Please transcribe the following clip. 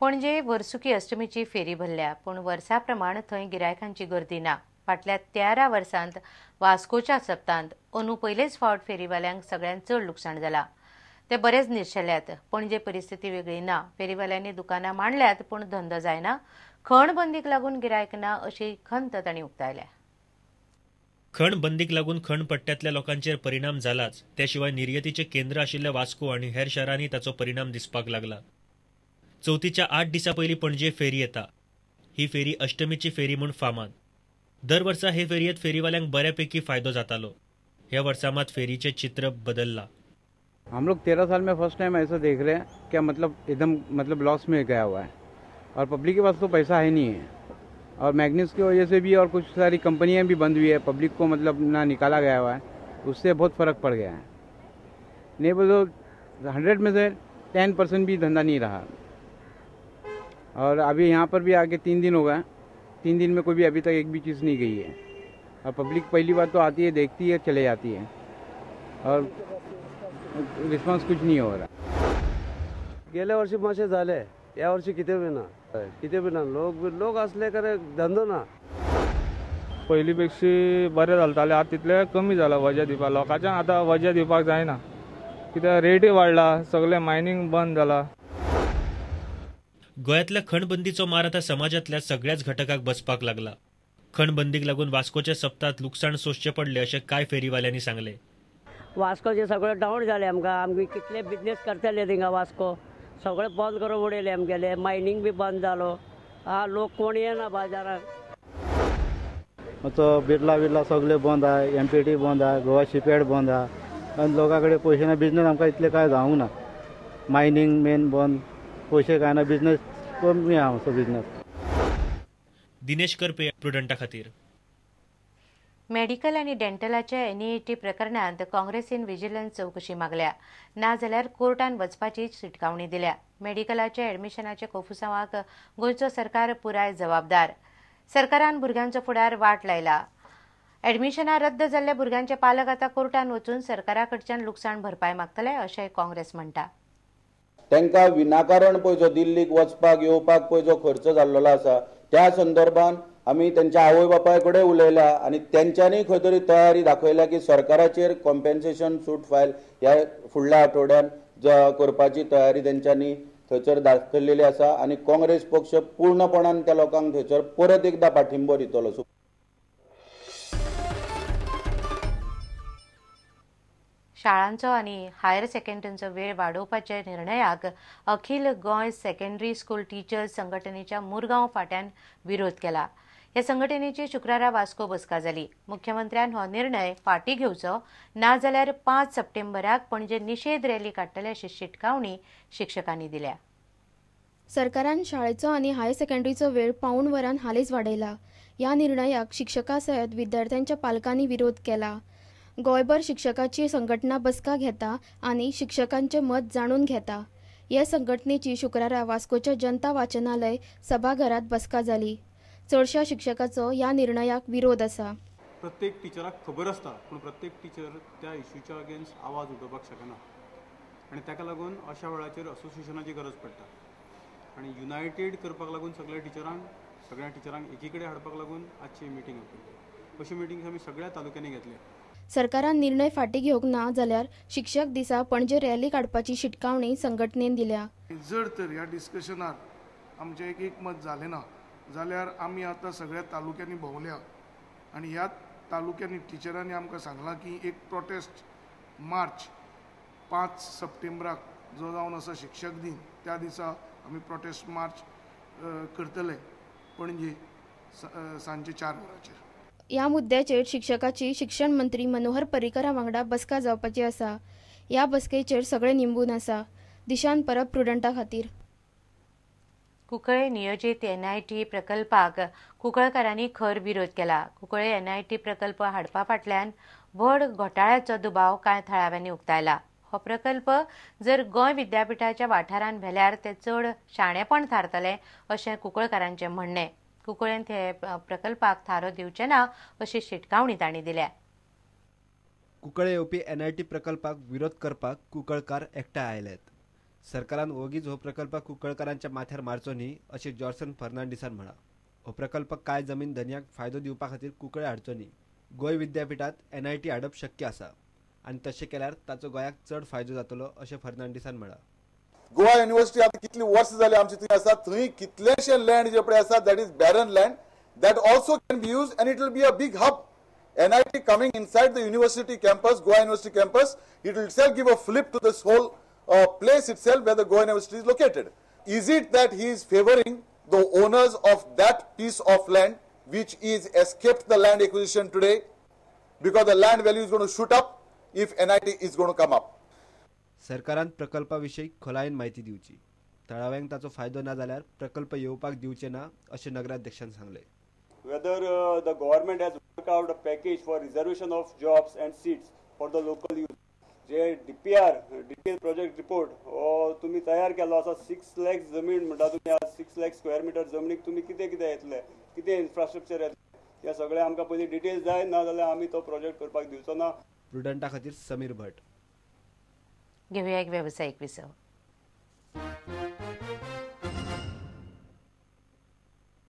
पणजे वर्सुकी अष्टमीची फेरी भरल्या, पूण वर्सा प्रमाण थंय गिरायकांची गर्दी ना. फाटल्या 13 वर्सांत वास्कोच्या सप्तांत अंदू पयलेच फावट फेरीवाल्यांक सगळ्यांत चड लुकसाण जाला. ते बरेच निर्शेल्यात. पणजे परिस्थिती वेगळी ना. फेरीवाल्यांनी दुकानां मांडल्यात पूण धंदो जायना. खण बंदीक लागून गिरायक ना अशी खंत तांणी उक्तायल्या. खण बंदीक लागून खण पट्ट्यांतल्या लोकांचेर परिणाम जालाच, ते शिवाय निर्यतीचे केंद्र आशिल्ल्या वास्को आनी हेर शारांनी ताचो परिणाम दिसपाक लागला. चवथीच्या 8 दिसां पयलीं पणजे फेरी येता. ही फेरी अष्टमीची फेरी म्हूण फामाद. दर वर्सा हे फेरयेंत फेरीवाल्यांक बऱ्यापैकी फायदो जातालो. ह्या वर्सा मात फेरीचें चित्र बदलला. हम लोग 13 साल में फर्स्ट टाइम ऐसा देख रहे हैं क्या, मतलब एकदम मतलब लॉस में गया हुआ है और पब्लिक के पास तो पैसा है नहीं है और मैग्नेट्स की वजह से भी और कुछ सारी कंपनियां भी बंद हुई है, पब्लिक को मतलब ना निकाला गया हुआ है, उससे बहुत फ़र्क पड़ गया है. नहीं बोलो 100 में से 10% भी धंधा नहीं रहा. और अभी यहाँ पर भी आके 3 दिन हो गए, 3 दिन में कोई भी अभी तक एक भी चीज़ नहीं गई है. और पब्लिक पहली बार तो आती है, देखती है, चले जाती है और रिस्पॉन्स कुछ नहीं हो रहा. गेल्या वर्षी मातशें जालें, ह्या वर्षी कितें बी ना, कितें बी ना. लोक असले करे धंदो ना. पयलीं पेक्षा बरें चलतालें, आतां तितलें कमी जालां. वजें दिवपाक लोकांच्यान आतां वजें दिवपाक जायना, कित्याक रेटय वाडला, सगळें मायनींग बंद जाला. गोंयांतल्या खणबंदीचो मार आतां समाजांतल्या सगळ्याच घटकाक बसपाक लागला. खणबंदीक लागून वास्कोच्या सप्तात लुकसाण सोंसचें पडलें अशें कांय फेरीवाल्यांनी सांगलें. वास्कोचे सगळें डावन जालें आमकां. आमगे कितले बिजनेस करताले थिंगा वास्को सगळें बंद करून उडयलें आमगेलें. मायनींग बी बंद जालो. आ लोक कोण येना बाजाराक. तो बिर्ला बिर्ला सगळे बंद आहा, एमपीटी बंद आहा, गोवा शिपयार्ड बंद आहा आनी लोकां कडेन पयशे ना. बिजनेस आमकां इतले कांय जावंक ना. मायनींग मेन बंद, पयशे कांय ना, बिजनेस कमी आहा आमचो बिजनेस. दिनेश करपे, प्रुडंटा खातीर. मेडिकल आनी डेंटलाच्या एनईएटी प्रकरणांत काँग्रेसीन विजिलन्स चवकशी मागल्या, नाजाल्यार कोर्टान वचपाची शिटकावणी दिल्या. मेडिकलाच्या एडमिशनाच्या कोफुसांवाक गोंयचो सरकार पुराय जबाबदार. सरकारान भुरग्यांचो फुडार वाट लायला. एडमिशनां रद्द जाल्ल्या भुरग्यांचे पालक आतां कोर्टान वचून सरकारा कडच्यान लुकसाण भरपाय मागतले अशें काँग्रेस म्हणटा. तांकां विनाकारण पळय जो दिल्लीक वचपाक येवपाक पळय जो खर्च जाल्लो आसा त्या संदर्भान आमी त्यांच्या आवय बापाय कडेन उलयला आनी तेंच्यांनी खंय तरी तयारी दाखयल्या की सरकाराचेर कॉम्पेन्सेशन सूट फायल ह्या फुडल्या आठवड्यान करपाची तयारी तेंच्यांनी थंयसर दाखयल्ली आसा आनी काँग्रेस पक्ष पूर्णपणान त्या लोकांक थंयसर परत एकदा पाठिंबो दितलो. शाळांचो आनी हायर सेकंडरींचो वेळ वाडोवपाच्या निर्णयाक अखिल गोंय सेकंडरी स्कूल टिचर्स संघटनेच्या मुरगांव फाट्यान विरोध केला. ह्या संघटनेची शुक्रारा वास्को बसका जाली. मुख्यमंत्र्यान हो निर्णय फाटीं घेवचो, नाजाल्यार 5 सप्टेंबराक पणजे निशेध रॅली काडटले अशी शिटकावणी शिक्षकांनी दिल्या. सरकारान शाळेचो आनी हायर सेकंडरीचो वेळ 0.75 वरान हालींच वाडयला. ह्या निर्णयाक शिक्षकां सयत विद्यार्थ्यांच्या पालकांनी विरोध केला. गोंयभर शिक्षकाची संघटना बसका घेता आनी शिक्षकांचे मत जाणून घेता. हे संघटनेची शुक्रारा वास्कोच्या जनता वाचनालय सभाघरात बसका जाली. चडशा शिक्षकाचो ह्या निर्णयाक विरोध आसा. प्रत्येक टिचराक खबर आसता, पूण प्रत्येक टिचर त्या इश्यूच्या अगेन्स्ट आवाज उठोवपाक शकना आनी ताका लागून अशा वेळाचेर असोसिएशनाची गरज पडटा आनी युनायटेड करपाक लागून सगळ्या टिचरांक एकी कडेन हाडपाक लागून आजची मिटींग आपयली. अशी मिटींग आमी सगळ्या तालुक्यांनी घेतल्या. सरकारान निर्णय फाटीं घेवंक ना जाल्यार शिक्षक दिसा पणजे रॅली काडपाची शिटकावणी संघटनेन दिल्या. जर तर ह्या डिस्कशनार आमचें एक एकमत जालें ना जाल्यार आमी आतां सगळ्या तालुक्यांनी भोंवल्या आनी ह्या तालुक्यांनी टिचरांनी आमकां सांगलां की एक प्रोटेस्ट मार्च 5 सप्टेंबराक जो जावन आसा शिक्षक दिन, त्या दिसा आमी प्रोटेस्ट मार्च करतले पणजे सांजे 4 वरांचेर. ह्या मुद्द्याचेर शिक्षकाची शिक्षण मंत्री मनोहर पर्रीकरा वांगडा बसका जावपाची आसा. ह्या बसकेचेर सगळे निंबून आसा. दिशान परब, प्रुडंटा खातीर. कुंकळे नियोजीत एनआयटी प्रकल्पाक कुंकळकारांनी खर विरोध केला. कुंकळे एनआयटी प्रकल्प हाडपा फाटल्यान व्हड घोटाळ्याचो दुबाव कांय थळाव्यांनी उक्तायला. हो प्रकल्प जर गोंय विद्यापीठाच्या वाठारान व्हेल्यार ते चड शाणेपण थारतलें अशें कुंकळकारांचें म्हणणें. कुंकळेंत हे प्रकल्पाक थारो दिवचे ना अशी शिटकावणी तांणी दिल्या. कुंकळे येवपी एनआयटी प्रकल्पाक विरोध करपाक कुंकळकार एकठांय आयल्यात. सरकारान ओगीच हो प्रकल्प कुंकळकारांच्या माथ्यार मारचो न्ही अशें जॉर्सन फर्नांडीसान म्हळां. हो प्रकल्प कांय जमीन धनयांक फायदो दिवपा खातीर कुंकळे हाडचो न्ही. गोंय विद्यापीठांत एनआयटी हाडप शक्य आसा आनी तशें केल्यार ताचो गोंयाक चड फायदो जातलो अशें फर्नांडीसान म्हळां. गोवा युनिव्हर्सिटी आतां कितली वर्सां जाली आमची थंय आसा, थंय कितलेशे लँड जे पळय आसा that is barren land, that also can be use and it will be a big hub. NIT coming inside the university campus, Goa University campus, it will itself give a flip to this whole place itself where the Goa University is located. Is it that he is favoring the owners of that piece of land which is escaped the land acquisition today, because the land value is going to shoot up if NIT is going to come up? सरकारान प्रकल्पा विशीं खोलायेन म्हायती दिवची. थळाव्यांक ताचो फायदो ना जाल्यार प्रकल्प येवपाक दिवचे ना अशें नगराध्यक्षान सांगलें. Whether the government has worked out a package for reservation of jobs and seats for the local youth. J DPR, detailed project report हो तुम्ही तयार केलो आसा. 6 लाख जमीन म्हणटा तुमी, आज 6 लाख स्क्वेअर मिटर जमनीक तुमी कितें कितें येतले, कितें इन्फ्रास्ट्रक्चर येतलें, हे सगळें आमकां पयलीं डिटेल्स जाय, ना जाल्यार आमी तो प्रोजेक्ट करपाक दिवचो ना. प्रुडंटा खातीर समीर भट. घेवया एक वेवसायीक विसव.